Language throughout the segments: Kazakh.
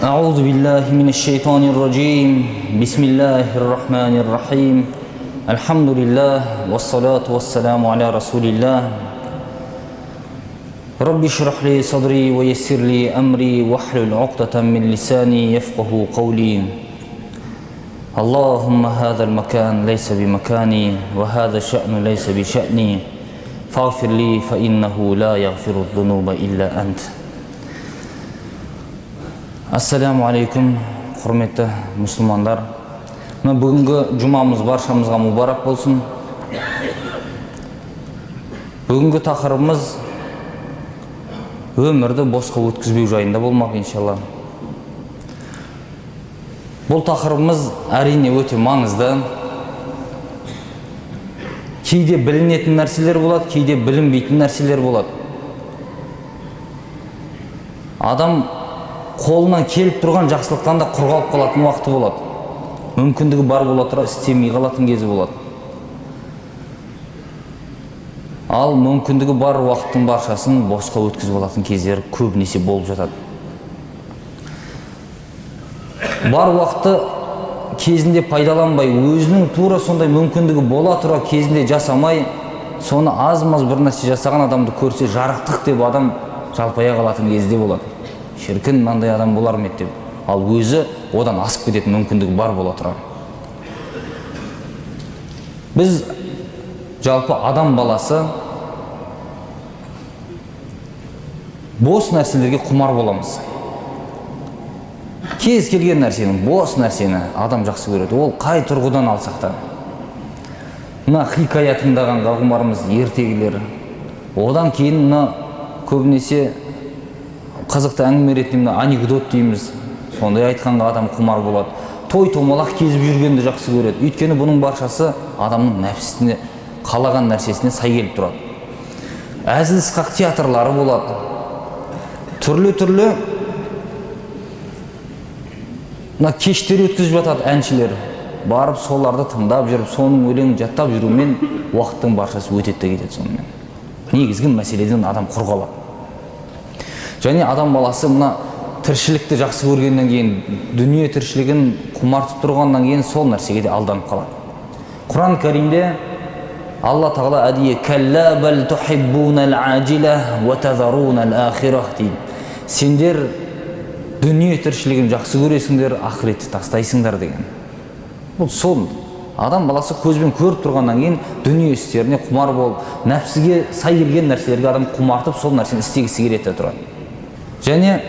أعوذ بالله من الشيطان الرجيم. بسم الله الرحمن الرحيم. الحمد لله والصلاة والسلام على رسول الله. رب اشرح لي صدري ويسر لي أمري واحلل عقدة من لساني يفقه قولي. اللهم هذا المكان ليس بمكاني وهذا الشأن ليس بشأني فاغفر لي فإنه لا يغفر الذنوب إلا أنت. Ассаляму алейкум, құрметті мұсылмандар! Мына бүгінгі жұмамыз баршамызға мұбарак болсын. Бүгінгі тақырыбымыз өмірді босқа өткізбеу жайында болмақ, иншалла. Бұл тақырыбымыз, әрине, өте маңызды. Кейде білінетін нәрселер болады, кейде білінбейтін нәрселер болады. Адам қолынан келіп тұрған жақсылықтан да құр қалып қалатын уақыты болады. Мүмкіндігі бар бола тұра, істемей қалатын кезі болады. Ал мүмкіндігі бар уақыттың баршасын босқа өткізіп алатын кездері көбінесе болып жатады. Бар уақытты кезінде пайдаланбай, өзінің тура сондай мүмкіндігі бола тұра кезінде жасамай, соны аз-маз бір нәрсе жасаған адамды көрсе, жарықтық деп адам жалпая қалатын кезде болады. Шіркін, мынандай адам болар ма еді деп. Ал өзі одан асып кететін мүмкіндігі бар бола тұра. Біз, жалпы адам баласы, бос нәрселерге құмар боламыз. Кез келген нәрсені, бос нәрсені адам жақсы көреді. Ол қай тұрғыдан алсақ та. Мына хикая тыңдағанға құмармыз, ертегілер. Одан кейін мына көбінесе қызықты әңгіме ретінде мына анекдот дейміз, сондай айтқанға адам құмар болады. Той томалақ кезіп жүргенді жақсы көреді. Өйткені бұның баршасы адамның нәпсісіне, қалаған нәрсесіне сай келіп тұрады. Әзіл сықақ театрлары болады. Түрлі-түрлі мына кештер өткізіп жатады әншілер. Барып соларды тыңдап жүріп, соның өлеңін жаттап жүрумен уақыттың баршасы өтеді де кетеді сонымен. Негізгі мәселеден адам құр қалады. Және адам баласы мына тіршілікті жақсы көргеннен кейін, дүние тіршілігін құмартып тұрғаннан кейін сол нәрсеге де алданып қалады. Құран Кәрімде Алла Тағала әдейі «Кәллә бәл тухиббунал ажила уа тазарунал ахирах» дейді. Сендер дүние тіршілігін жақсы көресіңдер, ақыретті тастайсыңдар деген. Бұл сол адам баласы көзбен көріп тұрғаннан кейін дүние істеріне құмар болып, нәпсіге сай келген нәрселерге адам құмартып, сол нәрсені істегісі келеді де тұрады. Және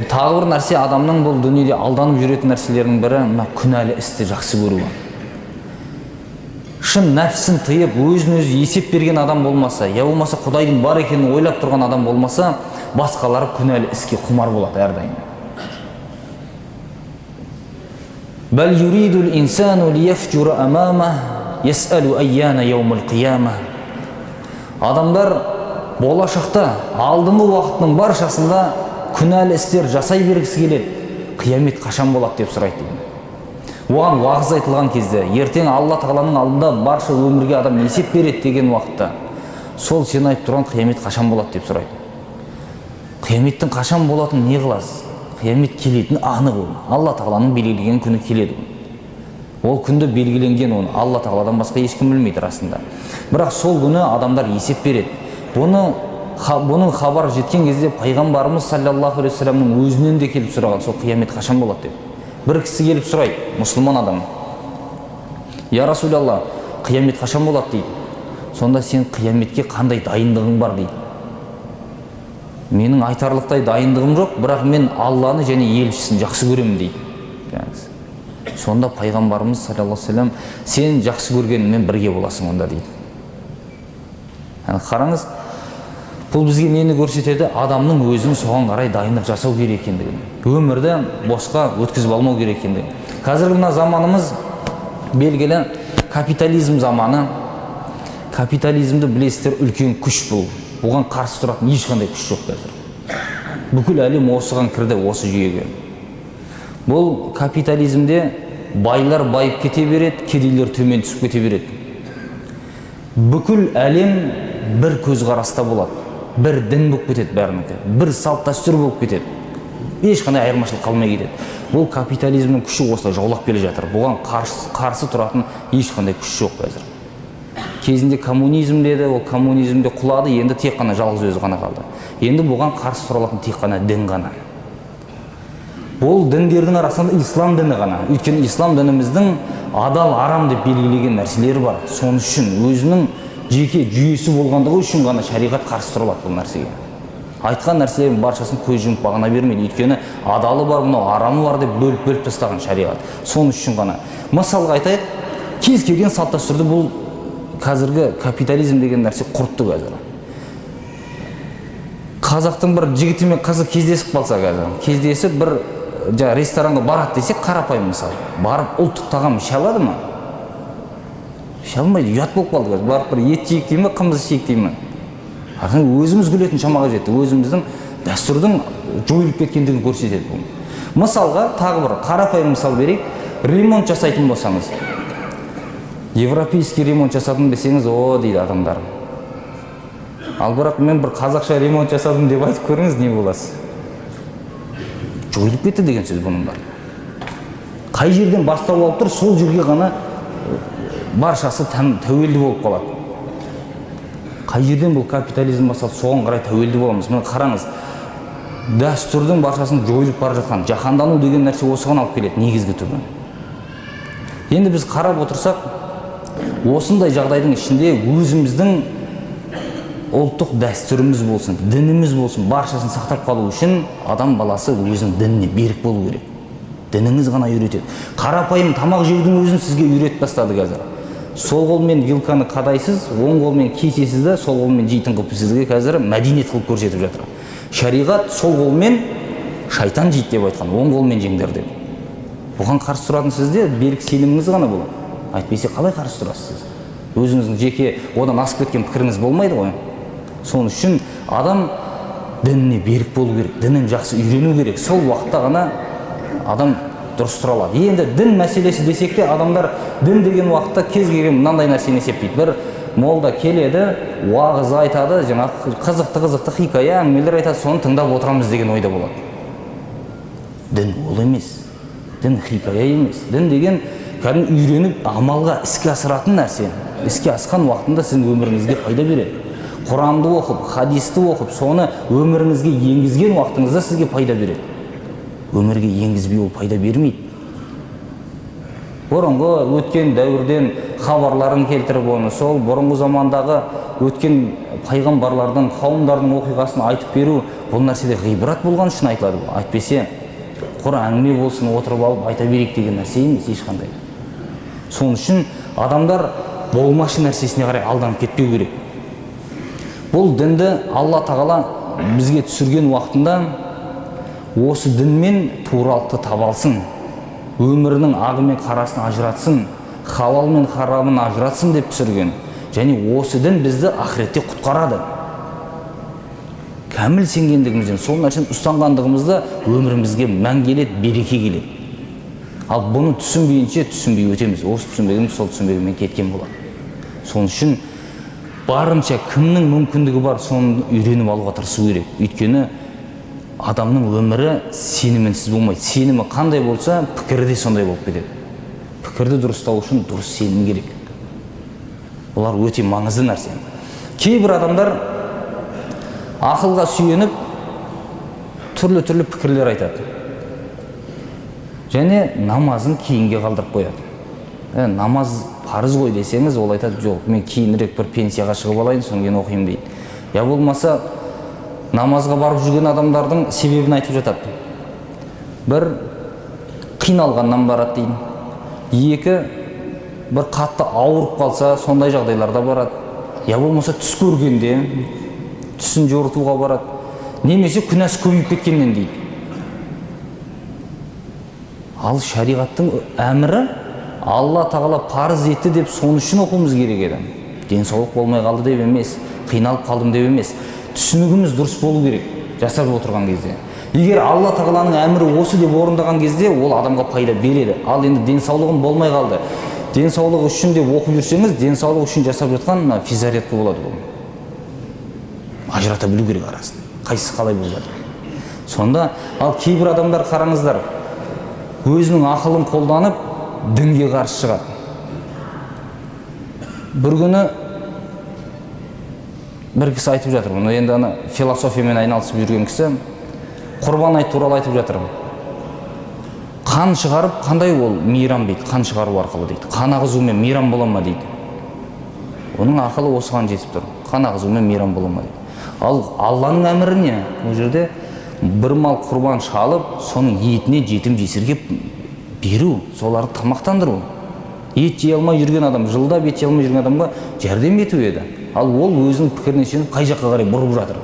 тағы бір нәрсе, адамның бұл дүниеде алданып жүретін нәрселерінің бірі мына күнәлі істі жақсы көруі. Шын нәпсісін тыйып, өзін өзі есеп берген адам болмаса, я болмаса Құдайдың бар екенін ойлап тұрған адам болмаса, басқалары күнәлі іске құмар болады әрдайым. Бәл юридул инсану лияфжура амама ясалу айяна яумул қияма. Адамдар болашақта, алдыңғы уақыттың баршасында күнәлі істер жасай бергісі келеді. Қиямет қашан болады деп сұрайды дейді. Оған уағыз айтылған кезде, ертең Алла Тағаланың алдында барша өмірге адам есеп береді деген уақытта, сол сен айтып тұрған қиямет қашан болады деп сұрайды. Қияметтің қашан болатынын не қыласыз? Қиямет келетіні анық ол. Алла Тағаланың белгілеген күні келеді. Ол күнді белгіленген, оны Алла Тағаладан басқа ешкім білмейді расында. Бірақ сол күні адамдар есеп береді. Бұның хабары жеткен кезде пайғамбарымыз саллаллаху алейхи уассаламның өзінен де келіп сұраған, сол қиямет қашан болады деп. Бір кісі келіп сұрайды, мұсылман адам. Я Расулалла, қиямет қашан болады дейді. Сонда сен қияметке қандай дайындығың бар дейді. Менің айтарлықтай дайындығым жоқ, бірақ мен Алланы және елшісін жақсы көремін дейді. Сонда пайғамбарымыз саллаллаху алейхи уассалам, сен жақсы көргеніңмен бірге боласың онда дейді. Қараңыз, бұл бізге нені көрсетеді? Адамның өзінің соған қарай дайындық жасау керек екендігін, өмірді босқа өткізіп алмау керек екендігін. Қазіргі мына заманымыз белгілі капитализм заманы. Капитализмді білесіздер, үлкен күш бұл. Бұған қарсы тұратын ешқандай күш жоқ қазір. Бүкіл әлем осыған кірді, осы жүйеге. Бұл капитализмде байлар байып кете береді, кедейлер төмен түсіп кете береді. Бүкіл әлем бір көзқараста болады, бір дін болып кетеді бәрінікі, бір салт дәстүр болып кетеді. Ешқандай айырмашылық қалмай кетеді. Бұл капитализмнің күші осылай жаулап келе жатыр. Бұған қарсы тұратын ешқандай күш жоқ қазір. Кезінде коммунизм деді, ол коммунизм де құлады, енді тек қана жалғыз өзі ғана қалды. Енді бұған қарсы тұра алатын тек қана дін ғана. Бұл діндердің арасында ислам діні ғана. Өйткені ислам дініміздің адал, арам деп белгілеген нәрселері бар. Соның үшін өзінің жеке жүйесі болғандығы үшін ғана шариғат қарсы тұра алады бұл нәрсеге. Айтқан нәрселердің баршасын көз жұмып бағана бермейді. Өйткені адалы бар, мынау арамы бар деп бөліп-бөліп тастаған шариғат. Соның үшін ғана. Мысалға айтайық, кез келген салт дәстүрді бұл қазіргі капитализм деген нәрсе құртты қазір. Қазақтың бір жігіті мен қызы кездесіп қалса қазір, кездесіп бір жаңа ресторанға барады десек, қарапайым мысал, барып ұлттық тағам іше алады ма? Іше алмайды, ұят болып қалды қазір. Барып бір ет жейік дей ме, қымыз ішейік дей ме? Өзіміз күлетін шамаға жетті. Өзіміздің дәстүрдің жойылып кеткендігін көрсетеді бұл. Мысалға, тағы бір қарапайым мысал берейік. Ремонт жасайтын болсаңыз, европейский ремонт жасадым десеңіз, о дейді адамдар. Ал бірақ мен бір қазақша ремонт жасадым деп айтып көріңіз, не боласыз? Жойылып кетті деген сөз бұның бәрі. Қай жерден бастау алып тұр, сол жерге ғана баршасы тәуелді болып қалады. Қай жерден бұл капитализм басталды, соған қарай тәуелді боламыз. Міне қараңыз, дәстүрдің баршасын жойылып бара жатқан жаһандану деген нәрсе осыған алып келеді негізгі түбі. Енді біз қарап отырсақ, осындай жағдайдың ішінде өзіміздің ұлттық дәстүріміз болсын, дініміз болсын, баршасын сақтап қалу үшін адам баласы өзінің дініне берік болу керек. Дініңіз ғана үйретеді. Қарапайым тамақ жеудің өзін сізге үйретіп тастады қазір. Сол қолмен вилканы қадайсыз, оң қолмен кесесіз де, сол қолмен жейтін қылып сізге қазір мәдениет қылып көрсетіп жатыр. Шариғат сол қолмен шайтан жейді деп айтқан, оң қолмен жеңдер деп. Бұған қарсы тұратын сізде берік сеніміңіз ғана болады. Әйтпесе қалай қарсы тұрасыз сіз? Өзіңіздің жеке одан асып кеткен пікіріңіз болмайды ғой. Соның үшін адам дініне берік болу керек, дінін жақсы үйрену керек. Сол уақытта ғана адам дұрыс тұра алады. Енді дін мәселесі десек те, адамдар дін деген уақытта кез келген мынандай нәрсені есептейді. Бір молда келеді, уағыз айтады, жаңағы қызықты-қызықты хикая, әңгімелер айтады, соны тыңдап отырамыз деген ойда болады. Дін ол емес. Дін хикая емес. Дін деген кәдімгі үйреніп амалға, іске асыратын нәрсе. Іске асқан уақытында сіздің өміріңізге пайда береді. Құранды оқып, хадисті оқып, соны өміріңізге енгізген уақытыңызда сізге пайда береді. Өмірге енгізбей ол пайда бермейді. Бұрынғы өткен дәуірден хабарларын келтіріп, оны сол бұрынғы замандағы өткен пайғамбарлардың, қауымдардың оқиғасын айтып беру, бұл нәрседе ғибрат болған үшін айтылады. Әйтпесе құр әңгіме болсын, отырып алып айта берейік деген нәрсе емес ешқандай. Сол үшін адамдар болмашы нәрсесіне қарай алданып кетпеу керек. Бұл дінді Алла Тағала бізге түсірген уақытында осы дінмен туралықты таба алсын, өмірінің ағы мен қарасын ажыратсын, халал мен харамын ажыратсын деп түсірген. Және осы дін бізді ақыретте құтқарады. Кәміл сенгендігімізден, сол нәрсені ұстанғандығымызда өмірімізге мән келеді, береке келеді. Ал бұны түсінбейінше түсінбей өтеміз. Осы түсінбегеніміз сол түсінбегенмен кеткен болады. Сол үшін барынша кімнің мүмкіндігі бар, соны үйреніп алуға тырысу керек. Өйткені адамның өмірі сенімінсіз болмайды. Сенімі қандай болса, пікірі де сондай болып кетеді. Пікірді дұрыстау үшін дұрыс сенім керек. Бұлар өте маңызды нәрсе. Кейбір адамдар ақылға сүйеніп түрлі-түрлі пікірлер айтады. Және намазын кейінге қалдырып қояды. Намаз парыз ғой десеңіз, ол айтады, жоқ, мен кейінірек бір пенсияға шығып алайын, содан кейін оқимын дейді. Я болмаса намазға барып жүрген адамдардың себебін айтып жатады. Бір қиналғаннан барады дейді. Екі, бір қатты ауырып қалса, сондай жағдайларда барады. Я болмаса түс көргенде түсін жорытуға барады. Немесе күнәсі көбейіп кеткеннен дейді. Ал шариғаттың әмірі Алла Тағала парыз етті деп соны үшін оқуымыз керек еді. Денсаулық болмай қалды деп емес, қиналып қалдым деп емес. Түсінігіміз дұрыс болу керек жасап отырған кезде. Егер Алла Тағаланың әмірі осы деп орындаған кезде, ол адамға пайда береді. Ал енді денсаулығым болмай қалды, денсаулық үшін деп оқып жүрсеңіз, денсаулық үшін жасап жатқан мына физзарядка болады бұл. Ажырата білу керек арасын. Қайсысы қалай болып жатыр. Сонда, ал кейбір адамдар қараңыздар, өзінің ақылын қолданып, дінге қарсы шығады. Бір күні бір кісі айтып жатыр, бұны енді ана философиямен айналысып жүрген кісі, Құрбан айт туралы айтып жатыр. Қан шығарып, қандай ол мейрам дейді, қан шығару арқылы дейді. Қан ағызумен мейрам бола ма дейді. Оның ақылы осыған жетіп тұр. Қан ағызумен мейрам бола ма дейді. Ал Алланың әмірі не? Ол жерде бір мал құрбан шалып, соның етіне жетім жесірге беру, соларды тамақтандыру. Ет жей алмай жүрген адам, жылдап ет жей алмай жүрген адамға жәрдем ету еді. Ал ол өзінің пікіріне сеніп, қай жаққа қарай бұрып жатыр.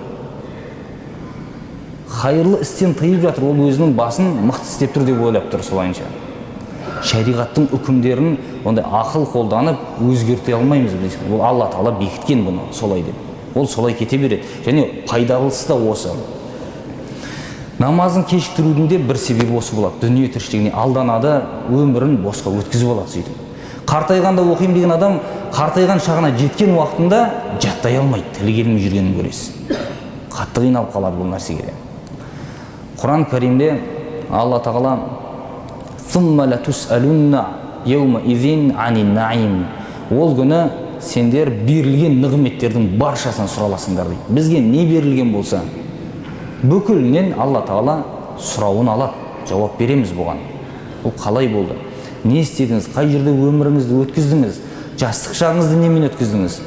Хайырлы істен тыйып жатыр, ол өзінің басын мықты істеп тұр деп ойлап тұр солайынша. Шариғаттың үкімдерін ондай ақыл қолданып өзгерте алмаймыз біз. Ол Алла Тағала бекіткен бұны солай деп. Ол солай кете береді. Және пайдалысы да осы. Намазын кешіктірудің де бір себебі осы болады. Дүние тіршілігіне алданады, өмірін босқа өткізіп алады сөйтіп. Қартайғанда оқимын деген адам қартайған шағына жеткен уақытында жаттай алмайды, тілі келмей жүргенін көресіз. Қатты қиналып қалады бұл нәрсеге. Құран Кәрімде Алла Тағала «Сумма латусалунна яума изин анин наим». Ол күні сендер берілген нығметтердің баршасын сұраласыңдар дейді. Бізге не берілген болса, бүкілінен Алла Тағала сұрауын алады, жауап береміз бұған. Бұл қалай болды? Не істедіңіз? Қай жерде өміріңізді өткіздіңіз? Жастық шағыңызды немен өткіздіңіз?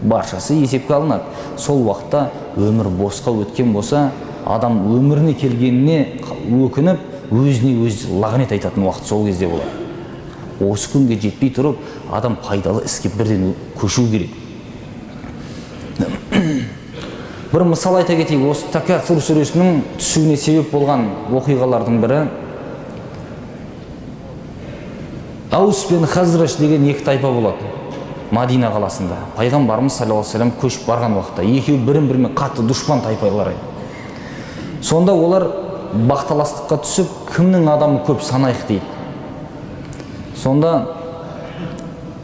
Баршасы есепке алынады. Сол уақытта өмір босқа өткен болса, адам өміріне келгеніне өкініп, өзіне өзі лағнет айтатын уақыт сол кезде болады. Осы күнге жетпей тұрып, адам пайдалы іске бірден көшу керек. Бір мысал айта кетейік, осы Такәсүр сүресінің түсуіне себеп болған оқиғалардың бірі Аус пен Хазраш деген екі тайпа болады Мадина қаласында. Пайғамбарымыз саллаллаху алейхи вассалам көшіп барған уақытта екеуі бірін-бірімен қатты дұшпан тайпалар еді. Сонда олар бақталастыққа түсіп, кімнің адамы көп санайық дейді. Сонда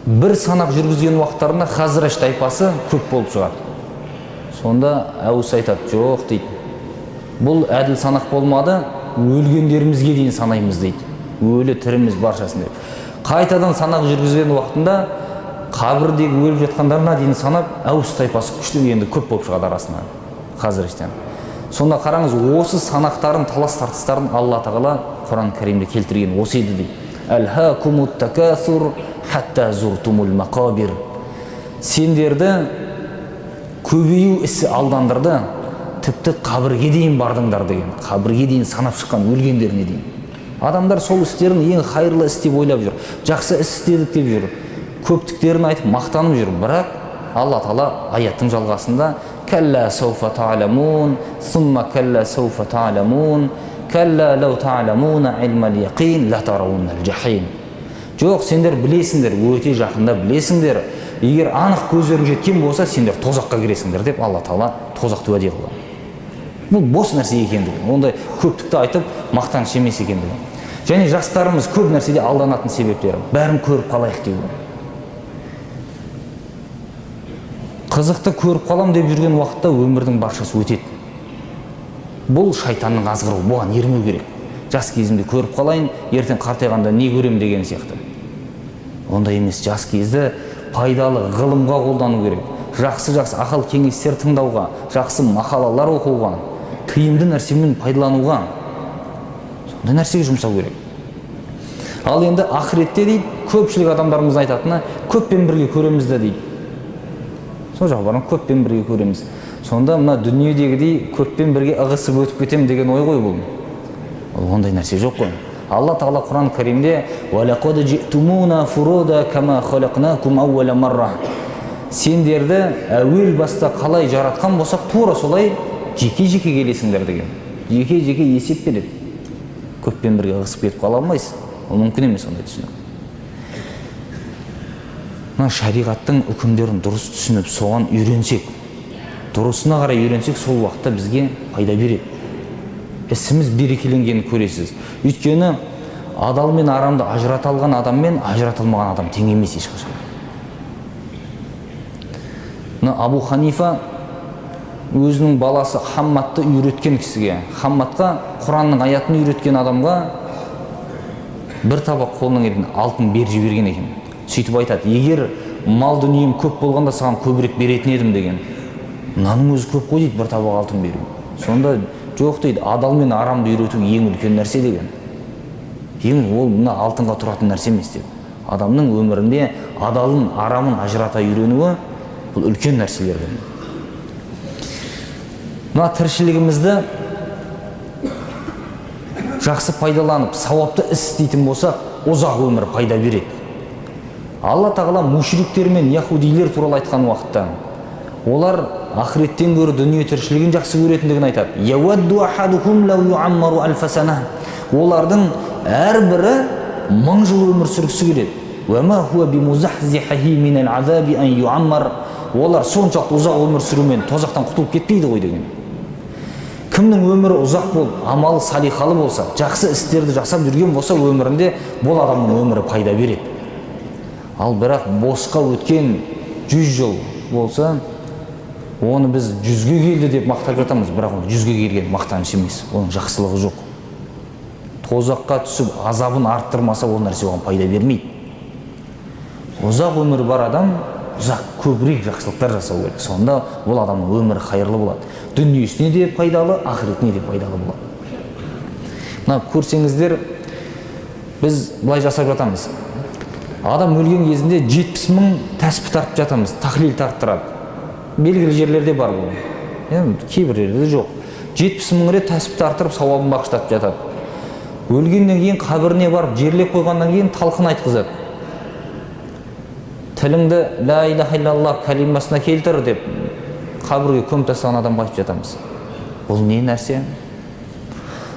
бір санақ жүргізген уақыттарында Хазраш тайпасы көп болып шығады. Сонда Әуіс айтады, жоқ дейді, бұл әділ санақ болмады, өлгендерімізге дейін санаймыз дейді, өлі тіріміз баршасын деп. Қайтадан санақ жүргізген уақытында қабірдегі өліп жатқандарына дейін санап, Әуіс тайпасы күшті енді көп болып шығады арасынан Хазраштан. Сонда қараңыз, осы санақтарын, талас тартыстарын Алла Тағала Құран Кәрімде келтірген осы еді дейді. Әлхакумут такасур хатта зуртумул мақабир. Сендерді көбею ісі алдандырды, тіпті қабірге дейін бардыңдар деген. Қабірге дейін санап шыққан өлгендеріне дейін. Адамдар сол істерін ең хайырлы іс деп ойлап жүр. Жақсы іс істедік деп жүр. Көптіктерін айтып мақтанып жүр. Бірақ Алла Тағала аяттың жалғасында кәллә сауфа та'ламун, сумма кәллә сауфа та'ламун, кәллә лау та'ламуна илмал яқин, ла таравуннал жахим. Жоқ, сендер білесіңдер, өте жақында білесіңдер. Егер анық көздерің жеткен болса, сендер тозаққа кіресіңдер деп Алла Тағала тозақты уәде қылған. Бұл бос нәрсе екендігін, ондай көптікті айтып мақтаныш емес екендігін. Және жастарымыз көп нәрседе алданатын себептері, бәрін көріп қалайық деу. Қызықты көріп қалам деп жүрген уақытта өмірдің баршасы өтеді. Бұл шайтанның азғыруы, бұған ермеу керек. Жас кезімде көріп қалайын, ертең қартайғанда не көрем деген сияқты. Ондай емес, жас кезді пайдалы ғылымға қолдану керек. Жақсы-жақсы ақыл кеңестер тыңдауға, жақсы мақалалар оқуға, тиімді нәрсемен пайдалануға, сондай нәрсеге жұмсау керек. Ал енді ақыретте дейді, көпшілік адамдарымыз айтатыны, көппен бірге көреміз де дейді. Сол жаққа барған көппен бірге көреміз. Сонда мына дүниедегідей көппен бірге ығысып өтіп кетем деген ой ғой бұл. Ол ондай нәрсе жоқ қой. Алла Тағала Құран Кәрімде «Уалақад жи'тумуна фуруда кама халақнакум ауала марра». Сендерді әуел баста қалай жаратқан болсақ, тура солай жеке-жеке келесіңдер деген. Жеке-жеке есеп береді. Көппен бірге ығысып кетіп қала алмайсың. Ол мүмкін емес ондай түсінік. Мына шариғаттың үкімдерін дұрыс түсініп, соған үйренсек, дұрысына қарай үйренсек, сол уақытта бізге пайда береді. Ісіміз берекеленгенін көресіз. Өйткені адал мен арамды ажырата алған адам мен ажырата алмаған адам тең емес ешқашан. Мына Абу Ханифа Өзінің баласы Хаммадты үйреткен кісіге, Хаммадқа Құранның аятын үйреткен адамға бір табақ қолынан келген алтын беріп жіберген екен. Сөйтіп айтады: егер мал дүнием көп болғанда саған көбірек беретін едім деген. Мынаның өзі көп қой дейді, бір табақ алтын беру. Сонда жоқ дейді, адал мен арамды үйрету ең үлкен нәрсе деген. Ең ол мына алтынға тұратын нәрсе емес деп. Адамның өмірінде адалын, арамын ажырата үйренуі бұл үлкен нәрселерден. Мына тіршілігімізді жақсы пайдаланып, сауапты іс істейтін болсақ, ұзақ өмір пайда береді. Алла тағала мушриктер мен яхудилер туралы айтқан уақытта, олар ақыреттен гөрі дүние тіршілігін жақсы көретіндігін айтады. Олардың әрбірі 1000 жыл өмір сүргісі келеді. Олар соншалықты ұзақ өмір сүрумен тозақтан құтылып кетпейді ғой деген. Кімнің өмірі ұзақ болып, амалы салиқалы болса, жақсы істерді жасап жүрген болса өмірінде, бұл адамның өмірі пайда береді. Ал бірақ босқа өткен 100 жыл болса, оны біз 100-ге келді деп мақтап жатамыз, бірақ ол 100-ге келген мақтаныш емес, оның жақсылығы жоқ. Тозаққа түсіп азабын арттырмаса, ол нәрсе оған пайда бермейді. Ұзақ өмірі бар адам ұзақ көбірек жақсылықтар жасау керек. Сонда ол адамның өмірі қайырлы болады. Дүниесіне де пайдалы, ақыретіне де пайдалы болады. Мына көрсеңіздер, біз былай жасап жатамыз. Адам өлген кезінде 70 мың тәспі тартып жатамыз, тахлил тарттырады. Белгілі жерлерде бар бұл. Кейбір жерлерде жоқ. 70 мың рет тәспі тарттырып, сауабын бағыштатып жатады. Өлгеннен кейін қабіріне барып жерлеп қойғаннан кейін талқын айтқызады. Тіліңді ла илаха иллаллах калимасына келтір деп қабірге көміп тастаған адамға айтып жатамыз. Бұл не нәрсе?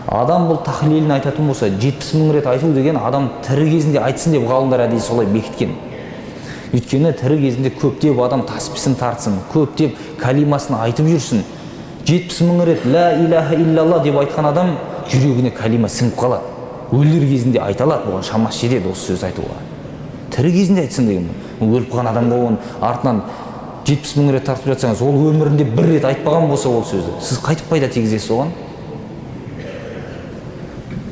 Адам бұл тахлилін айтатын болса, 70 мың рет айту деген адам тірі кезінде айтсын деп ғалымдар әдейі солай бекіткен. Өйткені тірі кезінде көптеп адам тасписын тартсын, көптеп калимасын айтып жүрсін. 70 мың рет ла илаха иллаллах деп айтқан адам жүрегіне калима сіңіп қалады. Өлер кезінде айта алады, бұған шамасы жетеді осы сөзді айтуға. Тірі кезінде айтсын деген. Өліп қалған адамға оның артынан 70 мың рет тартып жатсаңыз, ол өмірінде бір рет айтпаған болса ол сөзді, сіз қайтып пайда тигізесіз оған?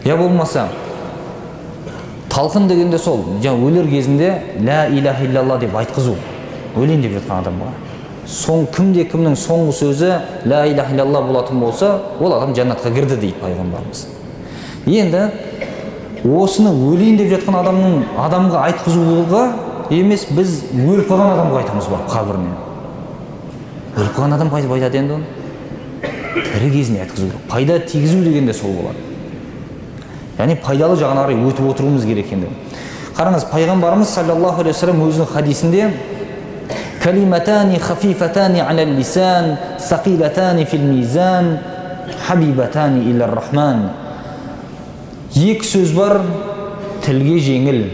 Я болмаса талқын дегенде сол, жаңа өлер кезінде ла илаха иллаллах деп айтқызу, өлейін деп жатқан адамға. Соң кімде кімнің соңғы сөзі ла илаха иллаллах болатын болса, ол адам жәннатқа кірді дейді пайғамбарымыз. Енді осыны өлейін деп жатқан адамның адамға айтқызуға емес, біз өліп қалған адамға айтамыз барып қабіріне. Өліп қалған адам қайтып айтады енді оны? Тірі кезінде айтқызу керек. Пайда тигізу деген де сол болады. Яғни пайдалы жағына қарай өтіп отыруымыз керек енді. Қараңыз, пайғамбарымыз саллаллаху алейхи уассалам өзінің хадисінде: калиматани хафифатани аля лисан, сақилатани фил мизан, хабибатани иля рахман. Екі сөз бар, тілге жеңіл,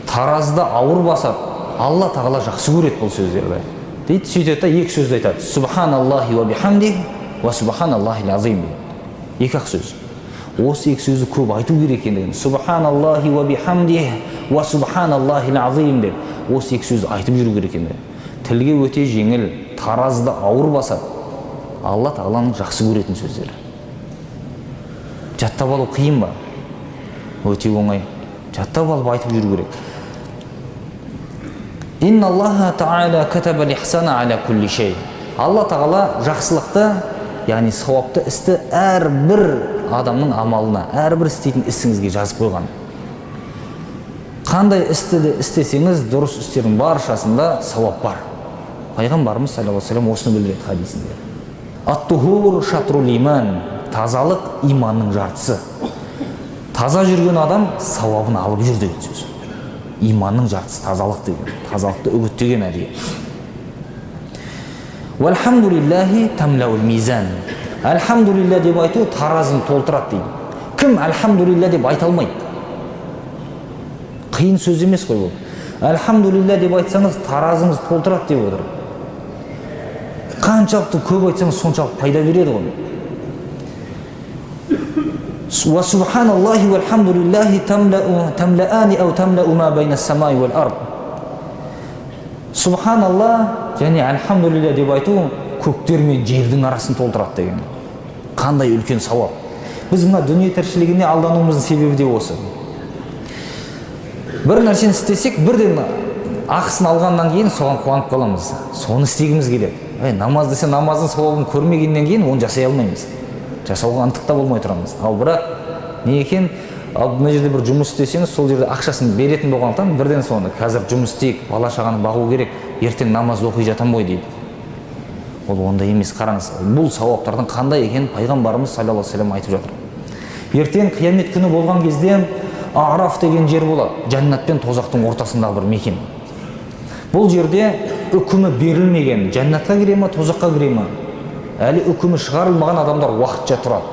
таразыда ауыр басады, Алла тағала жақсы көреді бұл сөздерді дейді. Сөйтеді да екі сөзді айтады: субханаллахи уа бихамдих уа субханаллахил азим дейді. Екі ақ сөз. Осы екі сөзді көп айту керек екендігін, субханаллахи уа бихамдих уа субханаллахил азим деп осы екі сөзді айтып жүру керек екендігін. Тілге өте жеңіл, таразыда ауыр басады, Алла тағаланың жақсы көретін сөздері. Жаттап алу қиын ба? Өте оңай. Жаттап алып айтып жүру керек. Инна Аллаха тағала катаба лихсана аля кулли шей. Алла тағала жақсылықты, яғни сауапты істі әрбір адамның амалына, әрбір істейтін ісіңізге жазып қойған. Қандай істі де істесеңіз, дұрыс істердің баршасында сауап бар. Пайғамбарымыз саллаллаху алейхи вассалам осыны білдіреді хадисінде. Ат-тухур шатрул иман. Тазалық иманның жартысы. Таза жүрген адам сауабын алып жүр деген сөз. Иманның жартысы тазалық деген. Тазалықты үгіттеген әдейі. Уальхамдулиллахи тамлаул мизан. Альхамдулилля деп айту таразын толтырады дейді. Кім альхамдулилля деп айта алмайды? Қиын сөз емес қой бұл. Альхамдулилля деп айтсаңыз, таразыңыз толтырады деп отыр. Қаншалықты көп айтсаңыз, соншалықты пайда береді ғой. Уа субханаллахи уальхамдулиллахи тамлаани ау тамлау ма байна самай уал ард. Субханаллах және альхамдулилля деп айту көктер мен жердің арасын толтырады деген. Қандай үлкен сауап. Біз мына дүние тіршілігіне алдануымыздың себебі де осы. Бір нәрсені істесек, бірден ақысын алғаннан кейін соған қуанып қаламыз, соны істегіміз келеді. Намаз десе, намаздың сауабын көрмегеннен кейін оны жасай алмаймыз, жасауға ынтық та болмай тұрамыз. Ал бірақ не екен, ал мына жерде бір жұмыс істесеңіз, сол жерде ақшасын беретін болғандықтан, бірден соны қазір жұмыс істейік, бала шағаны бағу керек, ертең намаз оқи жатамын ғой дейді. Ол ондай емес. Қараңыз, бұл сауаптардың қандай екенін пайғамбарымыз саллаллаху алейхи вассалам айтып жатыр. Ертең қиямет күні болған кезде Араф деген жер болады, жәннат пен тозақтың ортасындағы бір мекен. Бұл жерде үкімі берілмеген, жәннатқа кіре ма, тозаққа кіре ма, әлі үкімі шығарылмаған адамдар уақытша тұрады,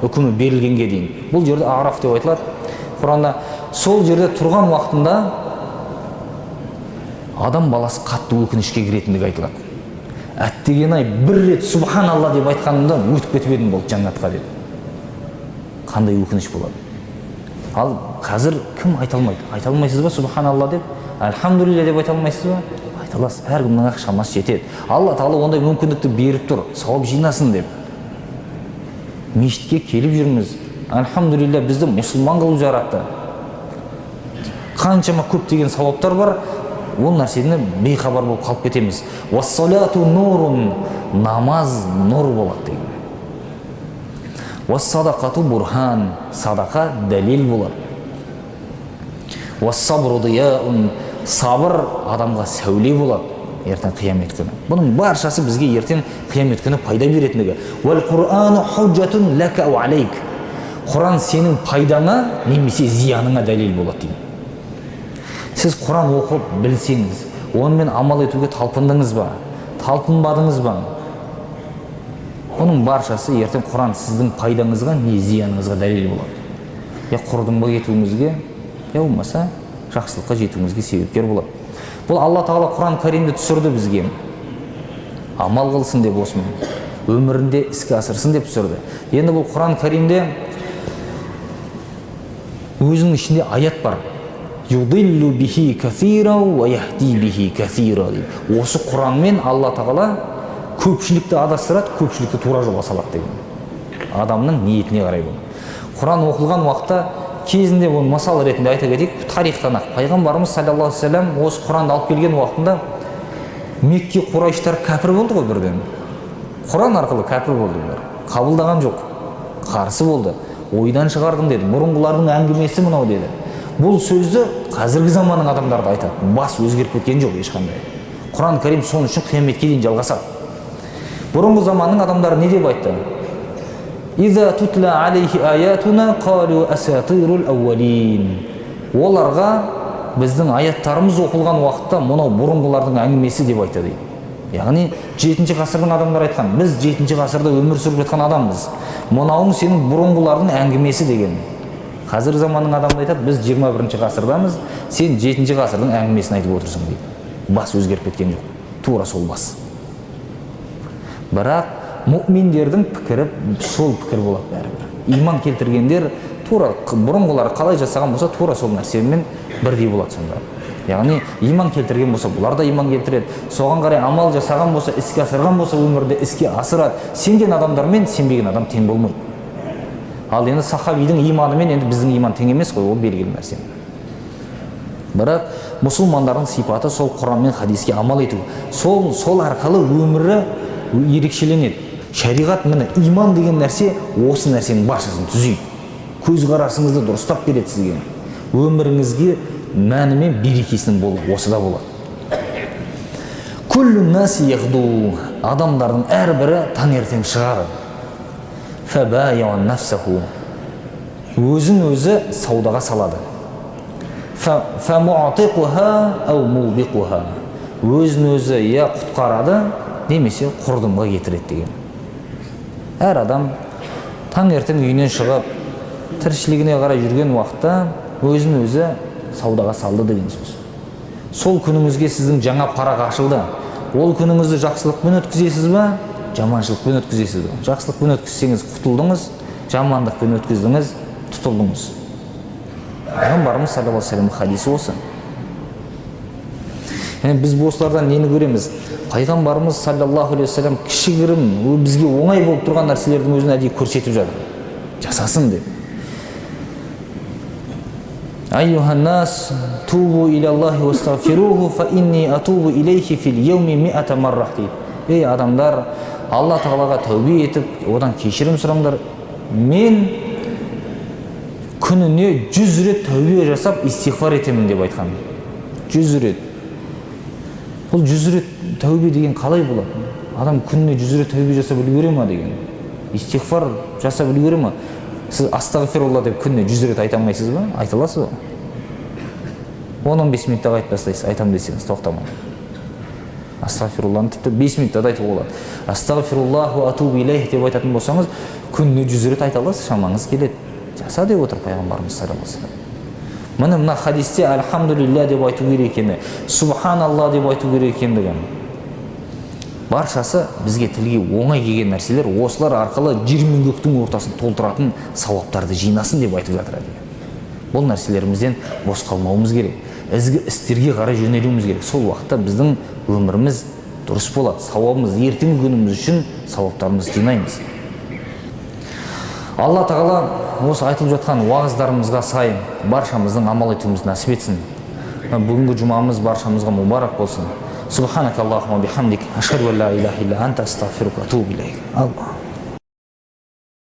үкімі берілгенге дейін. Бұл жерде Араф деп айтылады Құранда. Сол жерде тұрған уақытында адам баласы қатты өкінішке кіретіндігі айтылады. Әттеген ай, бір рет субханалла деп айтқанымда өтіп кетіп едім болды жәннатқа деп. Қандай өкініш болады. Ал қазір кім айта алмайды? Айта алмайсыз ба субханалла деп, альхамдулилля деп айта алмайсыз ба? Айта аласыз, әркімнің ақ шамасы жетеді. Алла тағала ондай мүмкіндікті беріп тұр, сауап жинасын деп. Мешітке келіп жүрміз, альхамдулилля, бізді мұсылман қылып жаратты. Қаншама көптеген сауаптар бар, ол нәрседен бейхабар болып қалып кетеміз. Уассалату нурун, намаз нұр болады деген. Уассадақату бурхан, садақа дәлел болады. Уассабру дияун, сабыр адамға сәуле болады ертең қиямет күні. Бұның баршасы бізге ертең қиямет күні пайда беретіндігі. Уәл Құрану хужжатун лака уа алейк, Құран сенің пайдаңа немесе зияныңа дәлел болады дейді. Сіз Құран оқып білсеңіз, онымен амал етуге талпындыңыз ба, талпынбадыңыз ба, бұның баршасы ертең Құран сіздің пайдаңызға не зияныңызға дәлел болады. Я құрдымға кетуіңізге, я болмаса жақсылыққа жетуіңізге себепкер болады. Бұл Алла тағала Құран кәрімді түсірді бізге амал қылсын деп, осымен өмірінде іске асырсын деп түсірді. Енді бұл Құран кәрімде өзінің ішінде аят бар: юдиллу бихи кәсира уа яхди бихи кәсира дейді. Осы Құранмен Алла тағала көпшілікті адастырады, көпшілікті тура жолға салады деген. Адамның ниетіне қарай. Бұл Құран оқылған уақытта кезінде, оны мысал ретінде айта кетейік, тарихтан ақ пайғамбарымыз саллаллаху алейхи вассалам осы Құранды алып келген уақытында Мекке құрайыштар кәпір болды ғой. Бірден Құран арқылы кәпір болды олар, қабылдаған жоқ, қарсы болды. Ойдан шығардың деді, бұрынғылардың әңгімесі мынау деді. Бұл сөзді қазіргі заманның адамдары да айтады, бас өзгеріп кеткен жоқ ешқандай. Құран кәрім сол үшін қияметке дейін жалғасады. Бұрынғы заманның адамдары не деп айтты? «Иза тутла алейхи аятуна қалу асатирул ауалин». Оларға біздің аяттарымыз оқылған уақытта, мынау бұрынғылардың әңгімесі деп айтты дейді. Яғни жетінші ғасырдың адамдары айтқан: біз жетінші ғасырда өмір сүріп жатқан адамбыз, мынауың сенің бұрынғылардың әңгімесі деген. Қазіргі заманның адамы айтады: біз 21 ғасырдамыз, сен жетінші ғасырдың әңгімесін айтып отырсың дейді. Бас өзгеріп кеткен жоқ, тура сол бас. Бірақ мұминдердің пікірі сол пікір болады бәрібір. Иман келтіргендер тура бұрынғылар қалай жасаған болса, тура сол нәрсемен бірдей болады сонда. Яғни иман келтірген болса, бұлар да иман келтіреді, соған қарай амал жасаған болса, іске асырған болса, өмірде іске асырады. Сенген адамдар мен сенбеген адам тең болмайды. Ал енді сахабидің иманымен енді біздің иман тең емес қой, ол белгілі нәрсе. Бірақ мұсылмандардың сипаты сол Құран мен хадиске амал ету, сол арқылы өмірі ерекшеленеді. Шариғат, міне, иман деген нәрсе осы нәрсенің баршасын түзейді, көзқарасыңызды дұрыстап береді сізге, өміріңізге мәні мен берекесінің болуы осыда болады. Күллу наси яғду, адамдардың әрбірі таңертең шығады. Фабаяу нафсаху, өзін өзі саудаға салады. Фамуатиқуха ау мубиқуха, өзін өзі я құтқарады немесе құрдымға кетіреді деген. Әр адам таңертең үйінен шығып, тіршілігіне қарай жүрген уақытта өзін өзі саудаға салды деген сөз. Сол күніңізге сіздің жаңа парақ ашылды. Ол күніңізді жақсылықпен өткізесіз ба, жаманшылықпен өткізесіз ба? Жақсылықпен өткізсеңіз, құтылдыңыз, жамандықпен өткіздіңіз, тұтылдыңыз. Пайғамбарымыз саллаллаху алейхи вассалам хадисі осы. Және біз осылардан нені көреміз? Пайғамбарымыз саллаллаху алейхи уассалам кішігірім, бізге оңай болып тұрған нәрселердің өзін әдейі көрсетіп жатыр, жасасын деп. Айюхан нас, тубу илаллахи уастағфируху, фа инни атубу илейхи фил яуми миата маррах дейді. Ей адамдар, Алла тағалаға тәубе етіп, одан кешірім сұраңдар. Мен күніне 100 рет тәубе жасап, истиғфар етемін деп айтқан. 100 рет. Бұл 100 рет тәубе деген қалай болады? Адам күніне 100 рет тәубе жасап үлгере ма деген? Истиғфар жасап үлгере ма? Сіз астағфирулла деп күніне 100 рет айта алмайсыз ба? Айта аласыз ба? 10-15 минутта айтып тастайсыз, айтамын десеңіз, тоқтамай. Астағфирулланы тіпті 5 минутта да айтуға болады. Астағфируллах уа атубу илейх деп айтатын болсаңыз, күніне 100 рет айта аласыз, шамаңыз келеді. Жаса деп отыр пайғамбарымыз саллаллаху алейхи вассалам. Міне, мына хадисте альхамдулилля деп айту керек екені, субханалла деп айту керек екендігі, баршасы бізге тілге оңай келген нәрселер. Осылар арқылы жер мен көктің ортасын толтыратын сауаптарды жинасын деп айтып жатыр әдейі. Бұл нәрселерімізден бос қалмауымыз керек, ізгі істерге қарай жөнелуіміз керек. Сол уақытта біздің өміріміз дұрыс болады, сауабымыз, ертеңгі күніміз үшін сауаптарымызды жинаймыз. Алла тағала осы айтылып жатқан уағыздарымызға сай баршамыздың амал етуімізді нәсіп етсін. Бүгінгі жұмамыз баршамызға мұбарак болсын. Субханак Аллахума бихамдик, ашхаду ан ла илаха илля анта, астағфирука ва атубу илейк. Алла.